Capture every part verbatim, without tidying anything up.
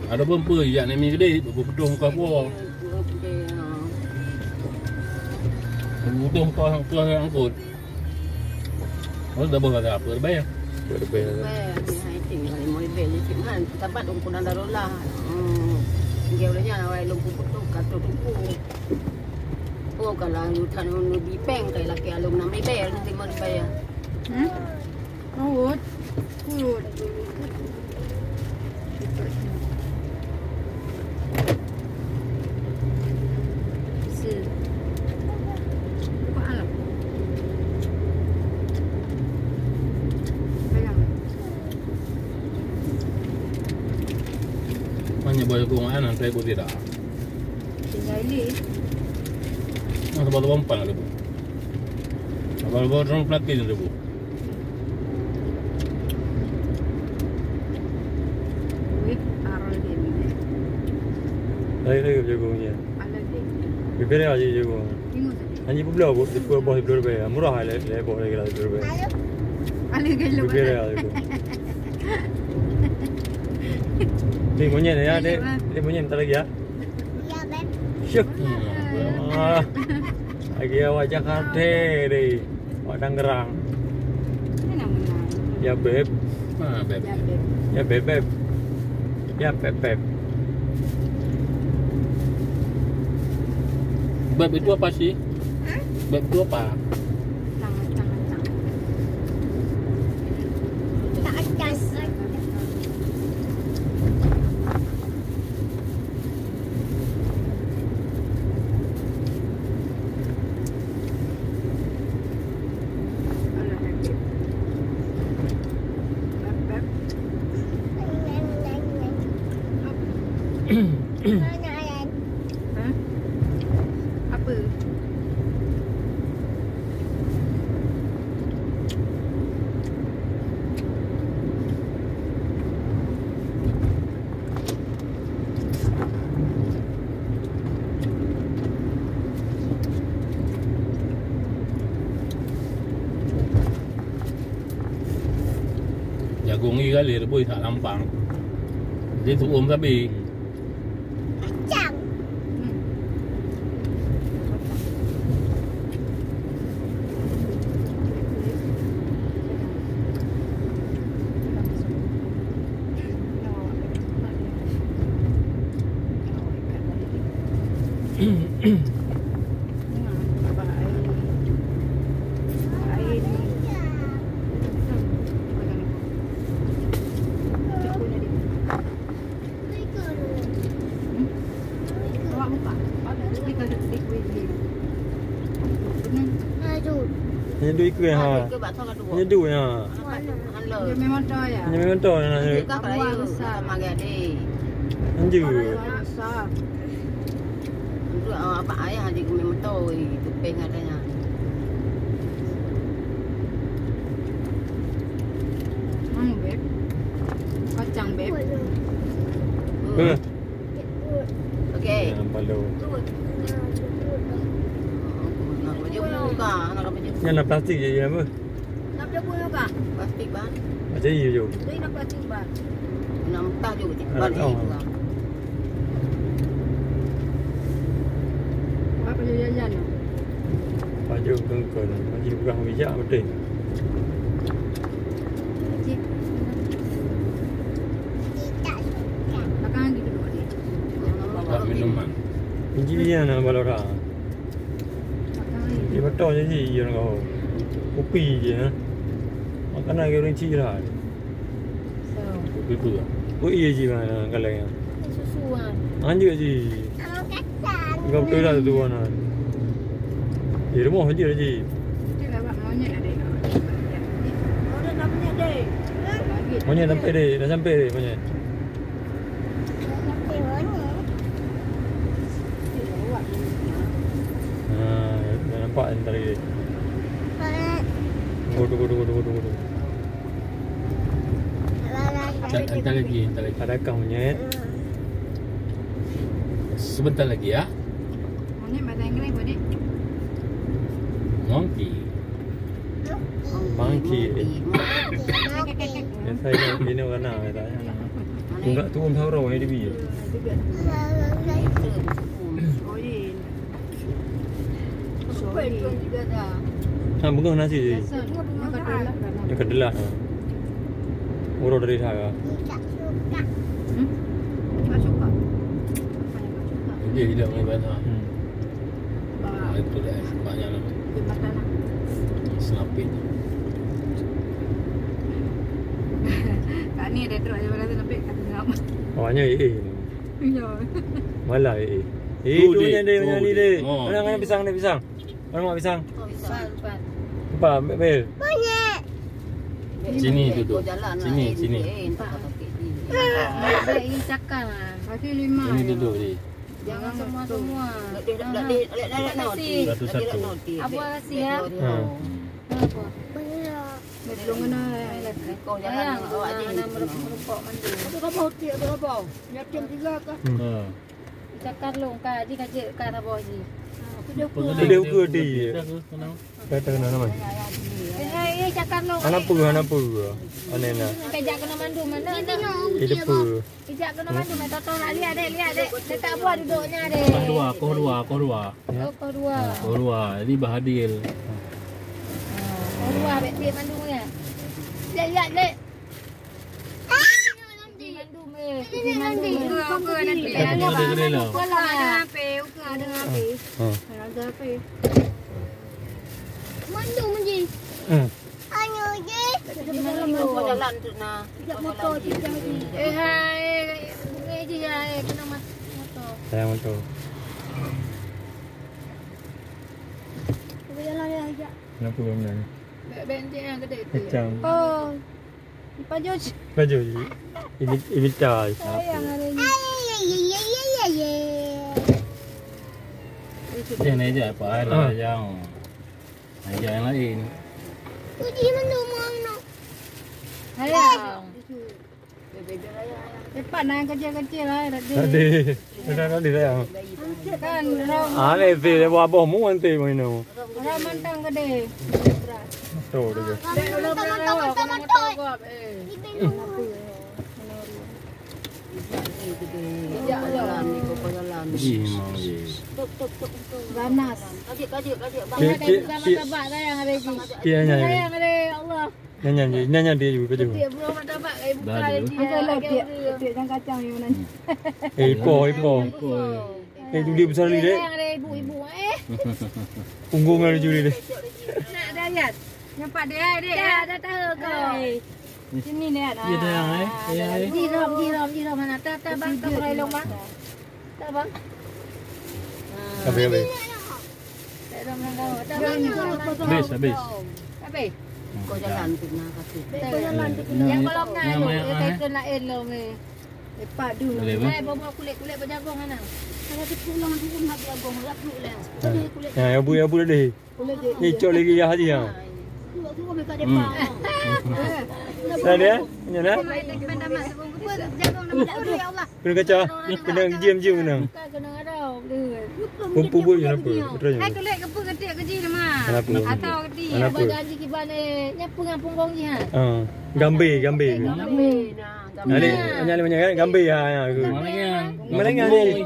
Ada pun pun jak nami gede, betul muka po. Betul muka muka angkut. Oh, dah boleh kata apa, bayar. Bayar, bayar. Bayar, bayar, hai ting, kalau mau beli cik man, tempat ungkunan darulah. Hmm, dia ulahnya awai lom kutuk, katuk tuku. Oh, kalau you tan lebih peng, kayak laki alung enam ribu, nanti mau dibayar. Hmm? Urut. Urut. Si. Buka alam. Pegang. Mana boleh kong anak saya pun tidak. Tinggal ni. Masa baru pompa ada bu. Baru baru terang pelatih ada bu. Wih, arah dia ni. Lain lagi jagung ni. Alah dia. Bibir aja jagung. Tengok saja. Hanya peblo bu, sepuluh boh sepuluh ribu. Murah lah, lah boh lagi lah sepuluh ribu. Alah gelo. Bibir aja jagung. Ni monyet ya, dek. Ni monyet tak lagi ya. Ya, Beb. Syuk. Ah. Lagi awak Jakarta deh. Awak Tangerang. Mana menang? Ya, Beb. Ah, Beb. Ya, Beb. Ya, Beb, Beb. Ya, Beb, Beb. Beb itu apa sih? Hah? Beb itu apa? Tangan, tangan, tangan. Tak atas. Hah? Apa? Jagung ni kali rebus sak lampang. Dia tuom sabe. Kacang. Nyan dua ikeu ha. Nyan dua ha. Nyan memang tu ya. Nyan memang tu ya. Anjir. Untuk awak ayah di motor itu peng katanya. Mana, Beb? Kacang, Beb. Okey. Yang baru. Nak baju buka, nak baju. Yang nak plastik je, ya, apa? Nak baju buka? Plastik, bang. Macam ni je. Jadi nak plastik, bang. Nak mentah juga, cik. Anak balik kau. Juga. Apa jajan-jajan? Baju kengkon, baju buka bijak betul. Cik. Belakang lagi duduk, adik. Buat minuman. Kunci dia nak balora. Dia betul je sih, dia nak kau. Kopi je, ha. Makanan ke orang cik lah. Kopi tu lah. Oh, iya ji mana kalau yang. Susu kan. Lanjut ji. Kau betul lah tu mana. Di rumah je ji. Monyet sampai deh, dah sampai deh monyet. Ha, dah nampak yang tadi. Tunggu, tunggu, tunggu, tunggu, tunggu, tunggu. Entah, entah lagi, entah lagi. Adakah monyet? Sebentar lagi ya. Monyet bahasa Inggeris apa, Dik? Monkey. Monkey. Monkey. Biasa ini, ini warna biasanya. Mana Enggak turun saurau ya, Dewi. Ha, bengong nasi je. Yang kedelak. Urut dari saya. Hmm? Tak suka. Dia hidup ni banyak. Hmm. Ah, itu dah sebanyak lah. Dia makan lah. Selapit. Kak ni ada teruk aja, rasa lembik, kata ngam. Awaknya eh, eh. Ya. Malah eh, eh. Eh, tu tu dek, yang dia tu menyanyi dek. Dek. Oh. Mana, mana pisang, ada pisang? Mana mak pisang? Oh, pisang. Empat, empat. Empat, ambil, ambil. Sini duduk. Sini, sini. Baik, ini cakar lah. Kaki lima. Sini duduk, Dek. Jangan semua-semua. Terima kasih. Satu-satu. Abu kasih ya. Ha. Kenapa? Belum kena. Kau jalan, sayang, awak kena je. Kena merepok-repok mandi. Apa kau bau? Tiap apa kau bau? Yatim tiga kah? Hmm. Ha. Cakar long ka, ji ka jeuet ka saboh ji. Aku dah Apa ukur. Kena? Dia ukur dia. Dia ukur, kenapa? Kata kena nama? Eh, hai, eh, cakar long. Anak pun, anak pun. Aneh nak. Kejak kena mandum mana? Dia depa. Ijak keunoe mandum, eh, Toto, nak lihat deh, lihat deh. Dekat buah duduknya deh. Koh dua, koh dua, koh dua. Ya. Oh, koh dua. Ha, koh dua. Jadi bah adil. Ha, koh dua, bek, bek mandum ya. Lihat, lihat, lihat. Mandum, eh. Mandum. Ukur, ukur, nanti. Ada, ada, ada, ada. Ukur lah, ada H P, ukur ada H P. Ha. Ada H P. Mandum je. Hmm. Anu je. Jalan tu nah. Tidak motor je, jangan. Eh, hai, eh, bungai je ya, eh, kena mas-, motor. Sayang motor. Jalan ya, ya. Kenapa kau menang? Bek-bek nanti yang gede tu. Kacang. Oh. Pajus. Pajus. Ini, ini tai. Sayang hari ni. Dia ni je apa ada yang. Aja yang lain. Uji mandum orang nak. Sayang. Cepat nak yang kecil-kecil lah, tadi. Tadi. Sudah tadi, sayang. Kan, orang. Ah, ni, si, dia buat boh mu nanti, mu ini. Orang mantang gede. Betul, dia. Mantang, mantang, mantang, mantang. Ih, memang, ih. Ganas. Dia, dia, dia, dia hanya, hanya, hanya dia juga tu. Dah ada. Eh, ipo, ipo. Eh, tu dia besar ni, dek. Punggung ada juga, dek. Nak dah, Yan. Nampak dia, dek. Dah, dah tahu kau. Sini ni, Yan. Ya, dah, eh. Ya, eh. Jirom, jirom, jirom mana? Tah, tah, bang, tah, bang. Tah, bang. Habis, habis. Tak ada orang tahu. Tah, bang. Habis, habis. Habis. Kau jalan tu, nah, kaki. Kau jalan tu. Yang kalau nak, yang tu, mana, yang mana? Lain long, eh. Lepak dulu. Boleh, boleh. Eh, bawa kulit-kulit berjagung mana? Kalau tu pulang tu pun nak berjagung, nak duduk lah. Tadi kulit. Ya, ya, bu, ya, bu, tadi. Ni cok lagi ya, hati ya. Tadi ya, ni nah. Kena kaca, kena jam-jam kena. Pupuk je kenapa? Hai, kulit ke apa ketik ke ji nama? Kenapa? Atau ketik. Kenapa? Abang janji kiban eh, nyapu dengan punggong ji ha. Ah, gambe, gambe. Gambe. Gambe. Ada, ada banyak kan? Gambe ya, ya. Mana yang? Mana yang ni?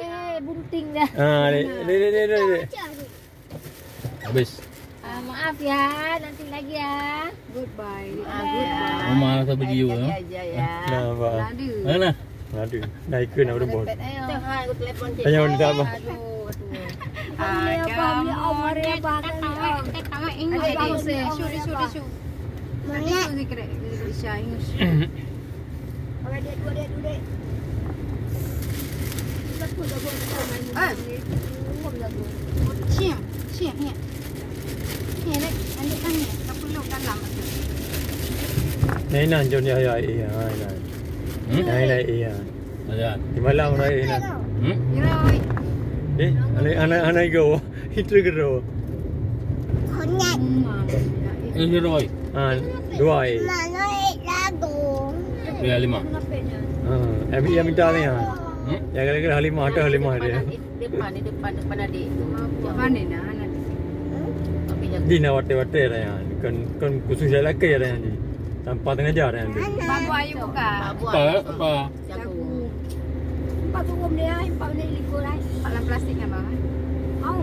Eh, bunting dah. Ah, dek, dek, dek, dek, dek. Habis. Ah, maaf ya, nanti lagi ya. Goodbye. Ah, goodbye. Mama rasa video, ya. Aja, ya. Nah, apa? Ladu. Mana? Ladu. Dah ikut nak berbual. Repet, ayo. Tengah aku telepon cik. Tanya orang tak apa. Aduh, aduh. Ah, ya Allah, ya Allah, ya Allah. Adik, adik, adik, adik, adik. Mana? Itu ni kerek, kerek Isya, ingat. Orang dia dua, dia dua, dia. Eh. Cium, cium, ya. Ni, ni, ambil tangan ni. Tak perlu dalam. Ni, ni, jom dia, ya, ya, ya, ya. Hmm? Ni, ni, ya. Ayan. Di malam raya ni. Hmm? Eh, anak, anak, anak go. Itu ke tu? Ini Roy. Ha, dua eh. Ya, lima. Ha, Abi yang minta ni ha. Hmm? Yang kira-kira Halimah atau Halimah dia. Depan ni, depan, depan adik tu. Depan ni nah, anak. Tapi jangan. Di nak watai-watai dah ya. Kan, kan khusus lelaki ada yang ni. Sampah teungoh jar nyan. Babu ayu buka. Apa? Apa? Jagung. Empat turun dia, empat menit likur lah. Empat dalam plastik kan, Bang? Mau.